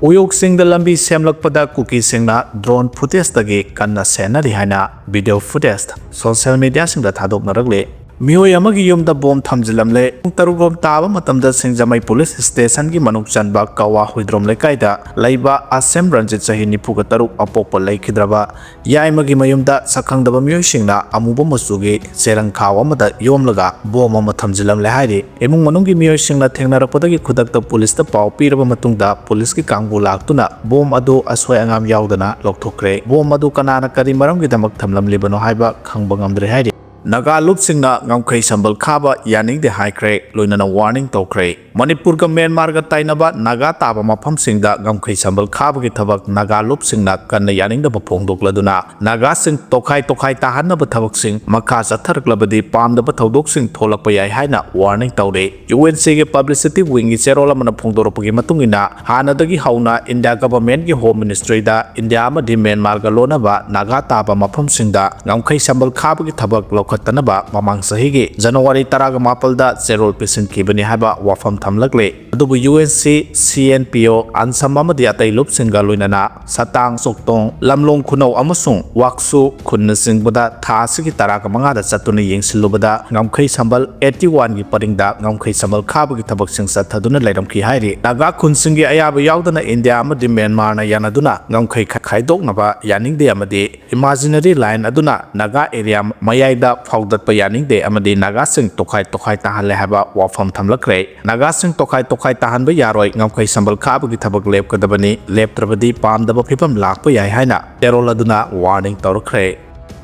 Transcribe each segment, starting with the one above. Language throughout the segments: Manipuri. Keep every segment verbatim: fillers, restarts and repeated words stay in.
ꯎꯌꯣꯛ ꯆꯤꯡꯗ ꯂꯝꯕꯤ ꯁꯦꯝꯂꯛꯄꯗ ꯀꯨꯀꯤꯁꯤꯡꯅ drone footageꯇꯒꯤ ꯀꯟꯅ ꯁꯦꯟꯅꯔꯤ ꯍꯥꯏꯅ video footage social mediaꯁꯤꯡꯗ ꯊꯥꯗꯣꯛꯅꯔꯛꯂꯤ꯫ ꯃꯤꯑꯣꯏ ꯑꯃꯒꯤ ꯌꯨꯝꯗ ꯕꯣꯝ ꯊꯝꯖꯤꯜꯂꯝꯂꯦ꯫ ꯄꯨꯡ ꯇꯔꯨꯛ ꯔꯣꯝ ꯇꯥꯕ ꯃꯇꯝꯗ ꯁꯤꯡꯖꯃꯩ ꯄꯨꯂꯤꯁ ꯁ꯭ꯇꯦꯁꯟꯒꯤ ꯃꯅꯨꯡ ꯆꯟꯕ ꯀꯋꯥ ꯍꯨꯏꯗ꯭ꯔꯣꯝ ꯂꯩꯀꯥꯏꯗ ꯂꯩꯕ ꯑꯁꯦꯝ ꯔꯟꯖꯤꯠ, ꯆꯍꯤ ꯅꯤꯐꯨꯒ ꯇꯔꯨꯛ, ꯑꯄꯣꯛꯄ ꯂꯩꯈꯤꯗ꯭ꯔꯕ ꯌꯥꯏꯃꯒꯤ ꯃꯌꯨꯝꯗ ꯁꯛꯈꯪꯗꯕ ꯃꯤꯑꯣꯏꯁꯤꯡꯅ ꯑꯃꯨꯕ ꯃꯆꯨꯒꯤ ꯆꯦꯔꯪ ꯈꯥꯎ ꯑꯃꯗ ꯌꯣꯝꯂꯒ ꯕꯣꯝ ꯑꯃ ꯊꯝꯖꯤꯜꯂꯝꯂꯦ ꯍꯥꯏꯔꯤ꯫ ꯏꯃꯨꯡ ꯃꯅꯨꯡꯒꯤ ꯃꯤꯑꯣꯏꯁꯤꯡꯅ ꯊꯦꯡꯅꯔꯛꯄꯗꯒꯤ ꯈꯨꯗꯛꯇ ꯄꯨꯂꯤꯁꯇ ꯄꯥꯎ ꯄꯤꯔꯕ ꯃꯇꯨꯡꯗ ꯄꯨꯂꯤꯁꯀꯤ ꯀꯥꯡꯕꯨ ꯂꯥꯛꯇꯨꯅ ꯕꯣꯝ ꯑꯗꯨ ꯑꯁꯣꯏ ꯑꯉꯥꯝ ꯌꯥꯎꯗꯅ ꯂꯧꯊꯣꯛꯈ꯭ꯔꯦ꯫ ꯕꯣꯝ ꯑꯗꯨ ꯀꯅꯥꯅ ꯀꯔꯤ ꯃꯔꯝꯒꯤꯗꯃꯛ ꯊꯝꯂꯝꯂꯤꯕꯅꯣ ꯍꯥꯏꯕ ꯈꯪꯕ ꯉꯝꯗ꯭ꯔꯦ ꯍꯥꯏꯔꯤ꯫ ꯅꯥꯒꯥ ꯂꯨꯞꯁꯤꯡꯅ ꯉꯝꯈꯩ ꯁꯝꯕꯜ ꯈꯥꯕ ꯌꯥꯅꯤꯡꯗꯦ ꯍꯥꯏꯈ꯭ꯔꯦ, ꯂꯣꯏꯅꯅ warning ꯇꯧꯈ꯭ꯔꯦ꯫ ꯃꯅꯤꯄꯨꯔꯒ ꯃ꯭ꯌꯥꯟꯃꯥꯔꯒ ꯇꯥꯏꯅꯕ ꯅꯥꯒꯥ ꯇꯥꯕ ꯃꯐꯝꯁꯤꯡꯗ ꯉꯝꯈꯩ ꯁꯝꯕꯜ ꯈꯥꯕꯒꯤ ꯊꯕꯛ ꯅꯥꯒꯥ ꯂꯨꯞꯁꯤꯡꯅ ꯀꯟꯅ ꯌꯥꯅꯤꯡꯗꯕ ꯐꯣꯡꯗꯣꯛꯂꯗꯨꯅ ꯅꯥꯒꯥꯁꯤꯡ ꯇꯣꯈꯥꯏ ꯇꯣꯈꯥꯏ ꯇꯥꯍꯟꯅꯕ ꯊꯕꯛꯁꯤꯡ ꯃꯈꯥ ꯆꯠꯊꯔꯛꯂꯕꯗꯤ ꯄꯥꯝꯗꯕ ꯊꯧꯗꯣꯛꯁꯤꯡ ꯊꯣꯛꯂꯛꯄ ꯌꯥꯏ ꯍꯥꯏꯅ warning ꯇꯧꯔꯦ꯫ UNCꯒꯤ publicity wingꯒꯤ ꯆꯦꯔꯣꯜ ꯑꯃꯅ ꯐꯣꯡꯗꯣꯔꯛꯄꯒꯤ ꯃꯇꯨꯡ ꯏꯟꯅ, ꯍꯥꯟꯅꯗꯒꯤ ꯍꯧꯅ ꯏꯟꯗꯤꯌꯥ governmentꯀꯤ Home Ministryꯗ ꯏꯟꯗꯤꯌꯥ ꯑꯃꯗꯤ ꯃ꯭ꯌꯥꯟꯃꯥꯔꯒ ꯂꯣꯟꯅꯕ ꯅꯥꯒꯥ ꯇꯥꯕ ꯃꯐꯝꯁꯤꯡꯗ ꯉꯝꯈꯩ ꯁꯝꯕꯜ ꯈꯥꯕꯒꯤ ꯊꯕꯛ ꯂꯧꯈꯠꯇꯅꯕ ꯃꯃꯥꯡ ꯆꯍꯤꯒꯤ ꯖꯅꯋꯥꯔꯤ ꯇꯔꯥꯒ ꯃꯥꯄꯜꯗ ꯆꯦꯔꯣꯜ ꯄꯤꯁꯤꯟꯈꯤꯕꯅꯤ ꯍꯥꯏꯕ ꯋꯥꯐꯝ ꯊꯝꯂꯛꯂꯦ꯫ ꯑꯗꯨꯕꯨ UNC, CNPO, ꯑꯟꯁꯝ ꯑꯃꯗꯤ ꯑꯇꯩ ꯂꯨꯞꯁꯤꯡꯒ ꯂꯣꯏꯅꯅ ꯁꯇꯥꯡ, ꯆꯣꯛꯇꯣꯡ, ꯂꯝꯂꯣꯡ ꯈꯨꯅꯧ ꯑꯃꯁꯨꯡ ꯋꯥꯛꯁꯨ ꯈꯨꯟꯅꯆꯤꯡꯕꯗ ꯊꯥ ꯑꯁꯤꯒꯤ ꯇꯔꯥꯒ ꯃꯉꯥꯗ ꯆꯠꯇꯨꯅ ꯌꯦꯡꯁꯤꯜꯂꯨꯕꯗ ꯉꯝꯈꯩ ꯁꯝꯕꯜ eighty oneꯒꯤ ꯄꯔꯤꯡꯗ ꯉꯝꯈꯩ ꯁꯝꯕꯜ ꯈꯥꯕꯒꯤ ꯊꯕꯛꯁꯤꯡ ꯆꯠꯊꯗꯨꯅ ꯂꯩꯔꯝꯈꯤ ꯍꯥꯏꯔꯤ꯫ ꯅꯥꯒꯥ ꯈꯨꯟꯁꯤꯡꯒꯤ ꯑꯌꯥꯕ ꯌꯥꯎꯗꯅ ꯏꯟꯗꯤꯌꯥ ꯑꯃꯗꯤ ꯃ꯭ꯌꯥꯟꯃꯥꯔꯅ ꯌꯥꯅꯗꯨꯅ ꯉꯝꯈꯩ ꯈ-, ꯈꯥꯏꯗꯣꯛꯅꯕ ꯌꯥꯅꯤꯡꯗꯦ ꯑꯃꯗꯤ imaginary line ꯑꯗꯨꯅ ꯅꯥꯒꯥ area ꯃꯌꯥꯏꯗ ꯐꯥꯎꯗꯠꯄ ꯌꯥꯅꯤꯡꯗꯦ ꯑꯃꯗꯤ ꯅꯥꯒꯥꯁꯤꯡ ꯇꯣꯈꯥꯏ ꯇꯣꯈꯥꯏ ꯇꯥꯍꯜꯂꯦ ꯍꯥꯏꯕ ꯋꯥꯐꯝ ꯊꯝꯂꯛꯈ꯭ꯔꯦ꯫ ꯅꯥꯒꯥꯁꯤꯡ ꯇꯣꯈꯥꯏ ꯇꯣꯈꯥꯏ ꯇꯥꯍꯟꯕ ꯌꯥꯔꯣꯏ, ꯉꯝꯈꯩ ꯁꯝꯕꯜ ꯈꯥꯕꯒꯤ ꯊꯕꯛ ꯂꯦꯞꯀꯗꯕꯅꯤ, ꯂꯦꯞꯇ꯭ꯔꯕꯗꯤ ꯄꯥꯝꯗꯕ ꯐꯤꯕꯝ ꯂꯥꯛꯄ ꯌꯥꯏ ꯍꯥꯏꯅ ꯆꯦꯔꯣꯜ ꯑꯗꯨꯅ warning ꯇꯧꯔꯛꯈ꯭ꯔꯦ꯫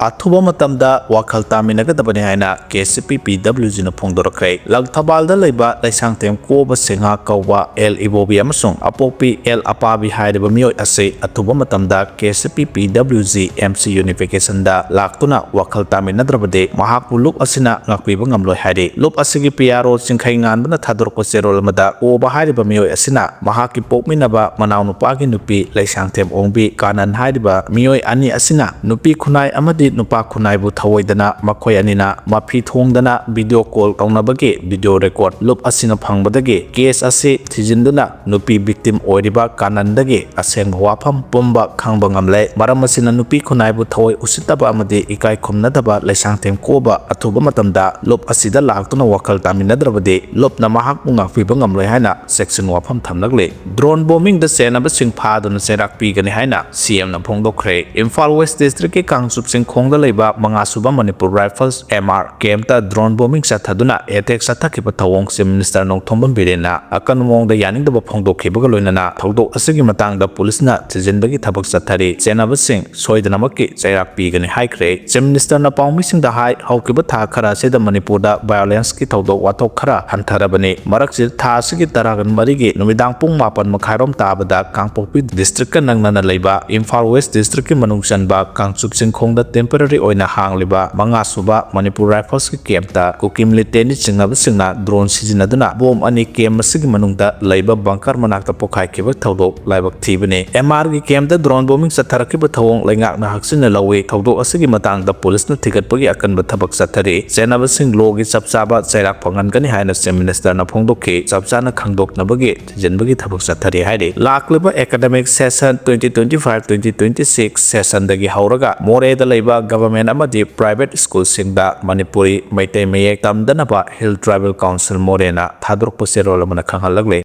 ꯑꯊꯨꯕ ꯃꯇꯝꯗ ꯋꯥꯈꯜ ꯇꯥꯃꯤꯟꯅꯒꯗꯕꯅꯤ ꯍꯥꯏꯅ KCP PWGꯅ ꯐꯣꯡꯗꯣꯔꯛꯈ꯭ꯔꯦ꯫ ꯂꯪꯊꯕꯥꯜꯗ ꯂꯩꯕ ꯂꯩꯁꯥꯡꯊꯦꯝ ꯀꯣꯕ ꯁꯤꯡꯍ ꯀꯧꯕ ꯑꯦꯜ ꯏꯕꯣꯕꯤ ꯑꯃꯁꯨꯡ ꯑꯄꯣꯛꯄꯤ ꯑꯦꯜ ꯑꯄꯥꯕꯤ ꯍꯥꯏꯔꯤꯕ ꯃꯤꯑꯣꯏ ꯑꯁꯤ ꯑꯊꯨꯕ ꯃꯇꯝꯗ KCP PWG MC unificationꯗ ꯂꯥꯛꯇꯨꯅ ꯋꯥꯈꯜ ꯇꯥꯃꯤꯟꯅꯗ꯭ꯔꯕꯗꯤ ꯃꯍꯥꯛꯄꯨ ꯂꯨꯞ ꯑꯁꯤꯅ ꯉꯥꯛꯄꯤꯕ ꯉꯝꯂꯣꯏ ꯍꯥꯏꯔꯤ꯫ ꯂꯨꯞ ꯑꯁꯤꯒꯤ PRO ꯆꯤꯡꯈꯩ ꯉꯥꯟꯕꯅ ꯊꯥꯗꯣꯔꯛꯄ ꯆꯦꯔꯣꯜ ꯑꯃꯗ ꯀꯣꯕ ꯍꯥꯏꯔꯤꯕ ꯃꯤꯑꯣꯏ ꯑꯁꯤꯅ ꯃꯍꯥꯛꯀꯤ ꯄꯣꯛꯃꯤꯟꯅꯕ ꯃꯅꯥꯎꯅꯨꯄꯥꯒꯤ ꯅꯨꯄꯤ ꯂꯩꯁꯥꯡꯊꯦꯝ ꯑꯣꯡꯕꯤ ꯀꯥꯅꯟ ꯍꯥꯏꯔꯤꯕ ꯃꯤꯑꯣꯏ ꯑꯅꯤ ꯑꯁꯤꯅ ꯅꯨꯄꯤ ꯈꯨꯟꯅꯥꯏ ꯑꯃꯗꯤ ꯅꯨꯄꯥ ꯈꯨꯟꯅꯥꯏꯕꯨ ꯊꯧꯑꯣꯏꯗꯅ ꯃꯈꯣꯏ ꯑꯅꯤꯅ ꯃꯐꯤ ꯊꯣꯡꯗꯅ video call ꯇꯧꯅꯕꯒꯤ video record ꯂꯨꯞ ꯑꯁꯤꯅ ꯐꯪꯕꯗꯒꯤ case ꯑꯁꯤ ꯊꯤꯖꯤꯟꯗꯨꯅ ꯅꯨꯄꯤ victim ꯑꯣꯏꯔꯤꯕ ꯀꯥꯅꯟꯗꯒꯤ ꯑꯁꯦꯡꯕ ꯋꯥꯐꯝ ꯄꯨꯝꯕ ꯈꯪꯕ ꯉꯝꯂꯦ꯫ ꯃꯔꯝ ꯑꯁꯤꯅ ꯅꯨꯄꯤ ꯈꯨꯟꯅꯥꯏꯕꯨ ꯊꯑꯣꯏ ꯎꯁꯤꯠꯇꯕ ꯑꯃꯗꯤ ꯏꯀꯥꯏ ꯈꯨꯝꯅꯗꯕ ꯂꯩꯁꯥꯡꯊꯦꯝ ꯀꯣꯕ ꯑꯊꯨꯕ ꯃꯇꯝꯗ ꯂꯨꯞ ꯑꯁꯤꯗ ꯂꯥꯛꯇꯨꯅ ꯋꯥꯈꯜ ꯇꯥꯃꯤꯟꯅꯗ꯭ꯔꯕꯗꯤ ꯂꯨꯞꯅ ꯃꯍꯥꯛꯄꯨ ꯉꯥꯛꯄꯤꯕ ꯉꯝꯂꯣꯏ ꯍꯥꯏꯅ section ꯋꯥꯐꯝ ꯊꯝꯂꯛꯂꯤ꯫ Drone bombingꯗ ꯆꯦꯟꯅꯕꯁꯤꯡ ꯐꯥꯗꯨꯅ ꯆꯩꯔꯥꯛ ꯄꯤꯒꯅꯤ ꯍꯥꯏꯅ CMꯅ ꯐꯣꯡꯗꯣꯛꯈ꯭ꯔꯦ꯫ ꯏꯝꯐꯥꯜ West Districtꯀꯤ ꯀꯥꯡꯆꯨꯞ ꯆꯤꯡꯈꯣꯡꯗ ꯂꯩꯕ ꯃꯉꯥ ꯁꯨꯕ Manipur Rifles, MR, campꯇ drone bombing ꯆꯠꯊꯗꯨꯅ attack ꯆꯠꯊꯈꯤꯕ ꯊꯧꯑꯣꯡ Chief Minister ꯅꯣꯡꯊꯣꯝꯕꯝ ꯕꯤꯔꯦꯟꯅ ꯑꯀꯟꯕ ꯃꯑꯣꯡꯗ ꯌꯥꯅꯤꯡꯗꯕ ꯐꯣꯡꯗꯣꯛꯈꯤꯕꯒ ꯂꯣꯏꯅꯅ ꯊꯧꯗꯣꯛ ꯑꯁꯤꯒꯤ ꯃꯇꯥꯡꯗ ꯄꯨꯂꯤꯁꯅ ꯊꯤꯖꯤꯟꯕꯒꯤ ꯊꯕꯛ ꯆꯠꯊꯔꯤ꯫ ꯆꯦꯟꯅꯕꯁꯤꯡ ꯁꯣꯏꯗꯅꯃꯛꯀꯤ ꯆꯩꯔꯥꯛ ꯄꯤꯒꯅꯤ ꯍꯥꯏꯈ꯭ꯔꯦ꯫ Chief Ministerꯅ ꯄꯥꯎꯃꯤꯁꯤꯡꯗ ꯍꯥꯏ, ꯍꯧꯈꯤꯕ ꯊꯥ ꯈꯔ ꯑꯁꯤꯗ ꯃꯅꯤꯄꯨꯔꯗ violenceꯀꯤ ꯊꯧꯗꯣꯛ ꯋꯥꯊꯣꯛ ꯈꯔ ꯍꯟꯊꯔꯕꯅꯤ꯫ ꯃꯔꯛꯁꯤꯗ ꯊꯥ ꯑꯁꯤꯒꯤ ꯇꯔꯥꯃꯔꯤꯒꯤ ꯅꯨꯃꯤꯗꯥꯡ ꯄꯨꯡ ꯃꯥꯄꯟ ꯃꯈꯥꯏꯔꯣꯝ ꯇꯥꯕꯗ ꯀꯥꯡꯄꯣꯛꯄꯤ Districtꯀ ꯅꯛꯅꯅ ꯂꯩꯕ ꯏꯝꯐꯥꯜ West Districtꯀꯤ ꯃꯅꯨꯡ ꯆꯟꯕ ꯀꯥꯡꯆꯨꯞ ꯆꯤꯡꯈꯣꯡꯗ temporary ꯑꯣꯏꯅ ꯍꯥꯡꯂꯤꯕ ꯃꯉꯥ ꯁꯨꯕ Manipur Riflesꯀꯤ campꯇ ꯀꯨꯀꯤ militantꯅ ꯆꯤꯡꯅꯕꯁꯤꯡꯅ drone ꯁꯤꯖꯤꯟꯅꯗꯨꯅ bomb ꯑꯅꯤ camp ꯑꯁꯤꯒꯤ ꯃꯅꯨꯡꯗ ꯂꯩꯕ bunker ꯃꯅꯥꯛꯇ ꯄꯣꯈꯥꯏꯈꯤꯕ ꯊꯧꯗꯣꯛ ꯂꯥꯏꯕꯛ ꯊꯤꯕꯅꯤ꯫ MRꯒꯤ campꯇ drone bombing ꯆꯠꯊꯔꯛꯈꯤꯕ ꯊꯧꯑꯣꯡ ꯂꯩꯉꯥꯛꯅ ꯍꯛꯆꯤꯟꯅ ꯂꯧꯏ꯫ ꯊꯧꯗꯣꯛ ꯑꯁꯤꯒꯤ ꯃꯇꯥꯡꯗ ꯄꯨꯂꯤꯁꯅ ꯊꯤꯒꯠꯄꯒꯤ ꯑꯀꯟꯕ ꯊꯕꯛ ꯆꯠꯊꯔꯤ꯫ ꯆꯦꯟꯅꯕꯁꯤꯡ lawꯒꯤ ꯆꯞ ꯆꯥꯕ ꯆꯩꯔꯥꯛ ꯐꯪꯍꯟꯒꯅꯤ ꯍꯥꯏꯅ Chief Ministerꯅ ꯐꯣꯡꯗꯣꯛꯈꯤ꯫ ꯆꯞ ꯆꯥꯅ ꯈꯪꯗꯣꯛꯅꯕꯒꯤ ꯊꯤꯖꯤꯟꯕꯒꯤ ꯊꯕꯛ ꯆꯠꯊꯔꯤ ꯍꯥꯏꯔꯤ꯫ ꯂꯥꯛꯂꯤꯕ academic session twenty twenty-five twenty twenty-six sessionꯗꯒꯤ ꯍꯧꯔꯒ ꯃꯣꯔꯦꯗ ꯂꯩꯕ government ꯑꯃꯗꯤ private schoolꯁꯤꯡꯗ ꯃꯅꯤꯄꯨꯔꯤ ꯃꯩꯇꯩ ꯃꯌꯦꯛ ꯇꯝꯗꯅꯕ Hill Tribal Council ꯃꯣꯔꯦꯅ ꯊꯥꯗꯣꯔꯛꯄ ꯆꯦꯔꯣꯜ ꯑꯃꯅ ꯈꯪꯍꯜꯂꯛꯂꯤ꯫